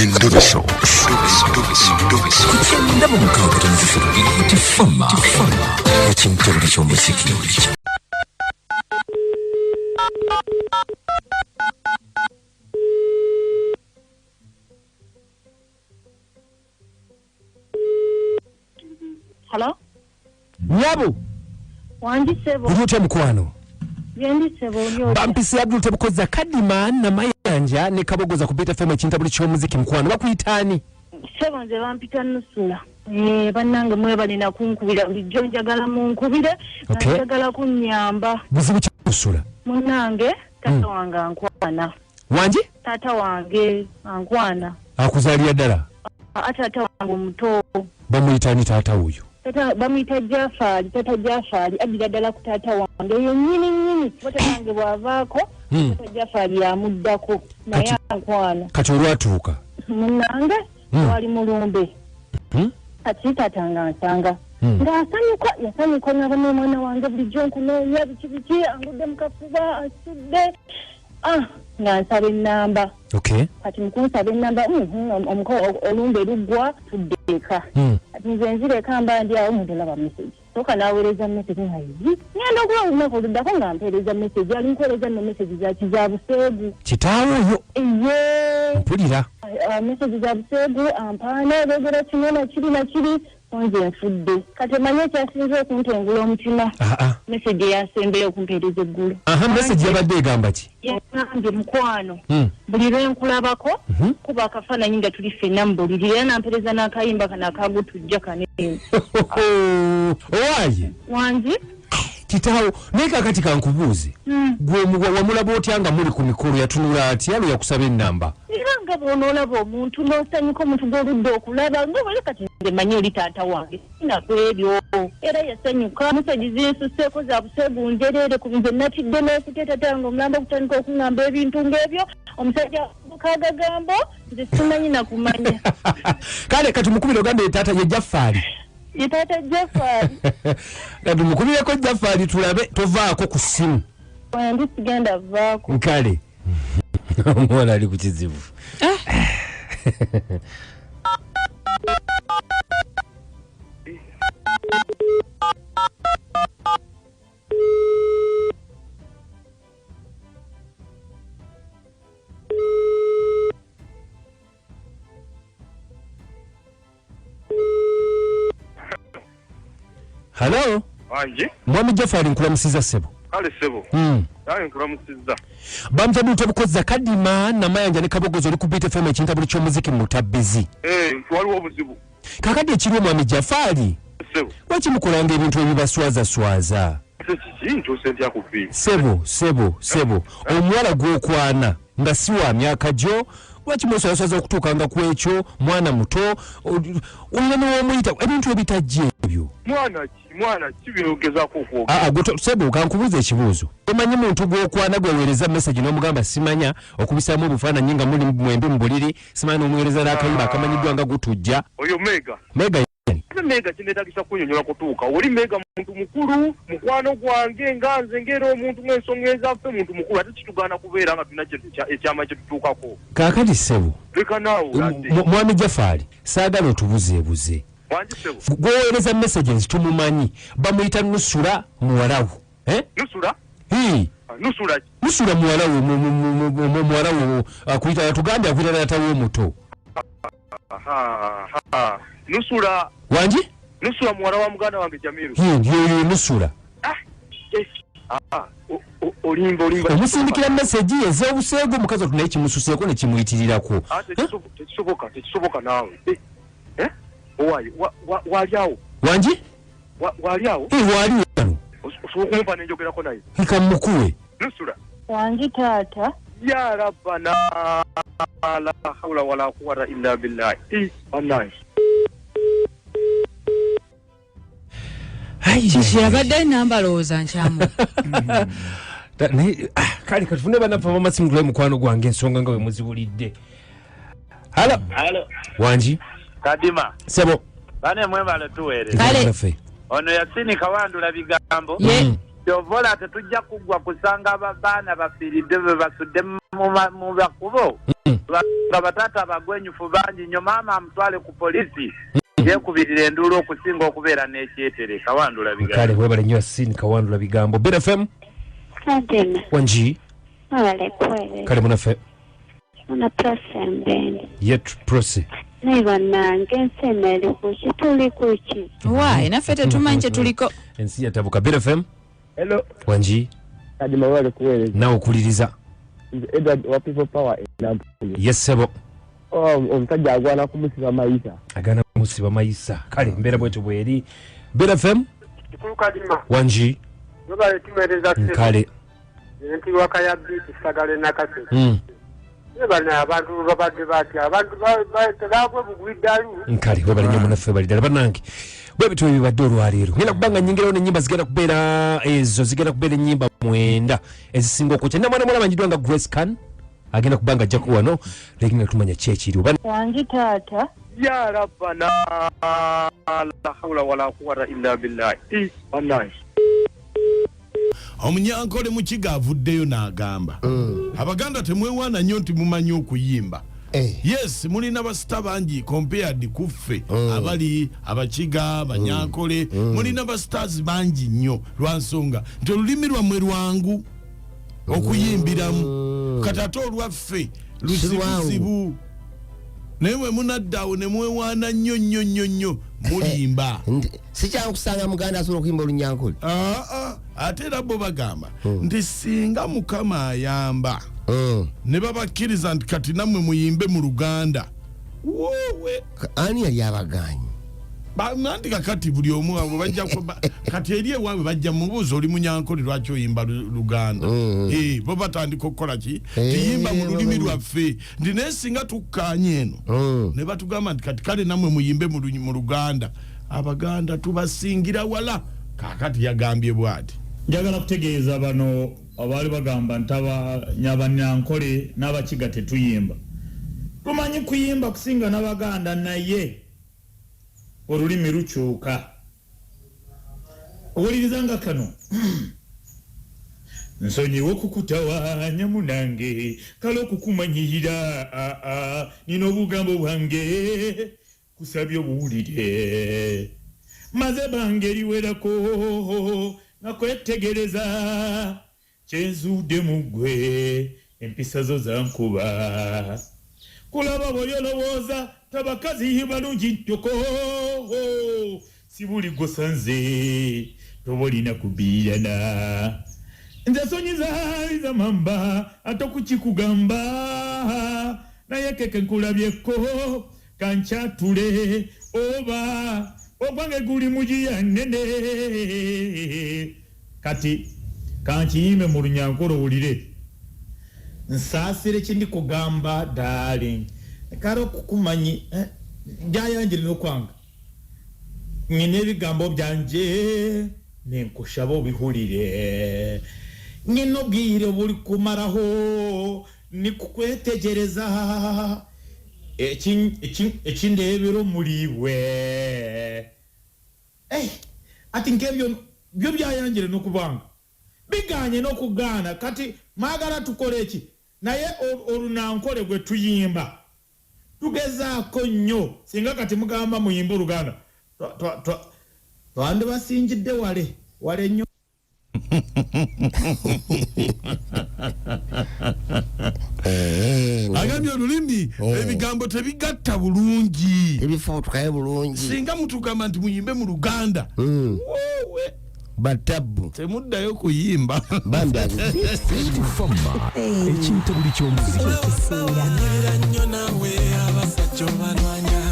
Endobeso ku kyenda mu mukaaga tono zisatu tifama ekintabuli ky'omuziki. Hello? Nyabo. Wangi ssebo. Oli otya mukwano? Gyendi ssebo, oli otya? Bampise Abdul Tebukoza Kadima Namayanja ne Kabogoza ku Beat FM ekintabuli ky'omuziki mukwano. Bakuyita ani? Ssebo nze bampita Nusula. Eh, bannange mwebale nakunkubira, bulijjo njagala munkubire nga njagala kunnyamba. Buzibu ki Nusula? Munnange taata wange ankwana. Wangi? Taata wange ankwana. Akuzaalira ddala? Aa, taata wange omuto. Bamuyita ani taata oyo? Taata bamuyita Jafaali, taata Jafaali addira ddala ku taata wange oyo nnyini nnyini. Kuba taata wange bw'avaako, taata Jafaali y'amuddako naye ankwana. Kati olwatuuka? Munnange twali mulumbe. Kati taata nga nsanga. Ng'asanyuka, yasanyuka n'aba n'omwana wange bulijjo nkunoonya biki biki, angudde mu kafuba, asitudde. Nga nsaba ennamba. Kati mu kunsaba ennamba, olumbe luggwa, tudde eka. Kati nze nzira eka mba ndi awo, ngenda olaba message. Sooka n'aweereza message nga yi. Ngenda okulaba olunaku oluddako nga mpeereza message, ali nkuweereza nno message za ki, za buseegu. Kitaawe oyo. Eye. Mpulira. Message za buseegu, ampaana, boogera kino na kiri na kiri. Nze nfudde. Kati omanyi ekyasinze okuntengula omutima? Message eyasembeyo okumpeereza eggulo. Message yabadde egamba ki? Yagambye mukwano, buli lwe nkulabako, kuba akafaananyi nga tuli ffenna mu buliri, era nampeereza n'akayimba kano akagutujja kano. Owaaye? Wangi? Kitaawo, naye kaakati kankubuuze. Gwe wamulaba otya nga muli ku mikolo, yatunula atya lwe yakusaba ennamba? Era nga bw'onoolaba omuntu n'osanyuka omuntu gw'oludde okulaba, nga bw'oli kati nze mmanyi oli taata wange, sina ku ebyo. Era yasanyuka, meseji zinsusseeko za buseegu njereere, ku nze natidde n'okutya taata wange omulamba okutandika okuŋŋamba ebintu ng'ebyo, omusajja avubuka agagambo, nze simanyi na kumanya. Kale kati mukubire ogambe taata ye Jafaali. Ye taata Jafaali. Kati mukubireko Jafaali tulabe, tovaako ku ssimu. Wendi sigenda vaako. Nkale. Omuwala ali ku kizibu. Hello? Wangi? Mwami Jafari nkulamusiza ssebo. Kale ssebo. Kale nkulamusizza. Bamutadde Lutebukozza Kadima Namayanja ne Kabogoza oli ku Beat FM ekintabuli ky'omuziki mu Mutabbizi. Waliwo obuzibu. Kakati ekiriwo Mwami Jafari. Ssebo. Lwaki mukolanga ebintu ebibaswazaswaza? Ate kiki ntuuse ntya ku Beat? Ssebo, ssebo, ssebo. Omuwala gw'okwana nga si wa myaka gyo, lwaki mweswazaswaza okutuukanga ku ekyo? Mwana muto, olina ne w'omuyita, ebintu ebitajja ebyo. Mwana ki? Mwana ki by'ogezaako okwogera? Aa, gwe to-, ssebo, kankubuuze ekibuuzo. Omanyi muntu gw'okwana gweweereza message n'omugamba simanya, okubisaamu obufaananyi nga muli mwembi mu buliri, simanya n'omuweereza n'akayimba akamanyiddwa nga gutujja. Oyo Mega. Mega yani? Ate Mega kineetagisa kunnyonnyola kutuuka. Oli Mega muntu mukulu, mukwano gwange, nga nze ng'era omuntu ng'ensonga ezaffe muntu mukulu, ate kitugaana kubeera nga tulina ekyama kye tutuukako. Kaakati ssebo, Leka naawe oladde. Mwami Jafaali, saagala otubuzeebuze. Wangi ssebo. Gw'oweereza messages tumumanyi, bamuyita Nusura muwala wo. Nusura? Hii. Nusura ki? Nusura muwala wo, muwala wo, akuyita, atugambye akuyita taata we omuto. Aha, aha. Nusura. Wangi? Nusura muwala wa muganda wange Jamiru. Hii, yoyo Nusura. Olimba, olimba. Omusindikira message ez'obuseegu, omukazi otu naye kimususeeko ne kimuyitirirako. Tekisoboka, tekisoboka naawe. Owaaye, waali awo? Wangi? Waali awo? Waali wano. Osobola okumumpa ne njogerako naye? Nka mukuwe. Nusura. Wangi taata. Ya Rabbana la hawla wala quwwata illa billah. Wallahi. Ai, Kiki yabadde namba lowooza nkyamu. Naye, kale katufune bannaffe ab'amasimu tulabe mukwano gwange ensonga nga bwe muziwulidde. Halo. Halo. Wangi. Kadima. Sebo. Bane mwebale tuweereza. Kale. Bannaffe. Ono yasinika wandula bigambo. Ye. Kyova tetujja kuggwa kusanga abaana bafiiridde be basudde mu bakubo. Nga bataata abagwenyufu bangi nnyo, maama amutwale ku polisi yeekubirira enduulu okusinga okubeera n'ekyetere. Kawandula Kale bigambo. webale nnyo Yasin Kawandula bigambo. Beat FM. Kadima, Wangi. mwebale kuweereza. Kale munaffe. Muna Prosi. Ye Prosi. Naye bannange ensi eno eri kuki, tuli kuki? Waayi naffe tetumanyi kye tuliko. Ensi yatabuka. Beat FM. Hello. Wangi. Kadima, webale kuweereza. Nawe okuliriza. Nze Edward wa People Power e Nampuuyo. Yes ssebo. Omusajja agwana kumusiba mayisa. Agana musiba mayisa. Kale mbeera bwetyo bweri. Beat FM. Kikulu Kadima. Wangi. Webale tuweereza. Nkale. Nti wakaya biiti sagale nakase. Bano abantu babadde batya, abantu tebagwe bugwiddalu. Nkale webale nnyo munaffe, bali ddala bannange. Bwe bityo bibadde olwaleero, ngenda kubanga nyingirawo n'ennyimba zigenda kubeera ezo, zigenda kubeera ennyimba 9 ezisinga okukya. Namwana mwana amanyiddwa nga Grace Can agenda kubanga ajjako wano lekinga tumanya ki ekiriwo. Wangi taata. Ya rabbana, la hawla wala quwwata illa billahi. Bannange. Omunyankole Mukiga avuddeyo n'agamba, Abaganda temwewaana nnyo nti mumanyi okuyimba. Yes, mulina basita bangi compared kuffe abali Abakiga, Abanyankole. Mulina bastars bangi nnyo lwansonga nti olulimi lwammwe lwangu okuyimbiramu. Kati ate olwaffe luzibuzibu, naye bwe munadde awo ne mwewaana nnyo nnyo nnyo nnyo, mulimba. Sikyankusanga muganda asobola okuyimba olunyankole. Aa, ate era bo bagamba nti singa Mukama ayamba ne babakkiriza nti kati nammwe muyimbe mu Luganda, woowe. Ani yali abaganyi? Anti kakati buli omu abo bajja kati eri ewaabwe bajja mubuuza, oli munyankole, lwaki oyimba Luganda? Eh, bo batandika okukola ki? Tiyimba mu lulimi lwaffe. Nti naye singa tukkaanya eno ne batugamba nti kati kale nammwe muyimbe mu Luganda, Abaganda tubasingira wala. Kakati yagambye bwati. Njagala kutegeeza bano abaali bagamba nti Abanyankole n'Abakiga tetuyimba. Tumanyi kuyimba kusinga n'Abaganda, naye olulimi lukyuka. Owuliriza nga kano: nsonyiwa okukutawaanya munange, kale okukumanyirira aa, nina obugambo bwange kusabye obuwulire, maze bange eriwerako nga kwetegereza kyenzuudde mu ggwe, empisa zo zankuba kulaba bwoli olowooza tabakazi balungi ntoko, si buli gwosanze toba olina kubiirana. Nze nsonyi zaali zamamba ate okukikugamba, naye keke nkulabyeko kankyatule oba ogwange guli mugiya nene. Kati kankiyimbe mu Lunyankole owulire. Nsaasire kindi kugamba, darling, kale okukumanyi byayangirira okwanga nyina ebigambo byanje nenkushaba obihurire, nyina obwire buri kumaraho nikukwetegereza ekindebero muriwe. Ati nkebyo byo byayangire nokubanga biganye nokugaana. Kati mwagala tukole ki? Naye olunankole gwe tuyimba tugezaako nnyo. Singa kati mugamba muyimbe Oluganda, twandibasinjidde wale wale nnyo. Agambye olulimi, ebigambo tebigatta bulungi, tebifuutukayo bulungi. Singa mutugamba nti muyimbe mu Luganda, woowe. Batabu. Temuddayo kuyimba. Bambi. Fama ekintabuli ky'omuziki. Onyirira nnyo nawe, abasajja obalwanya.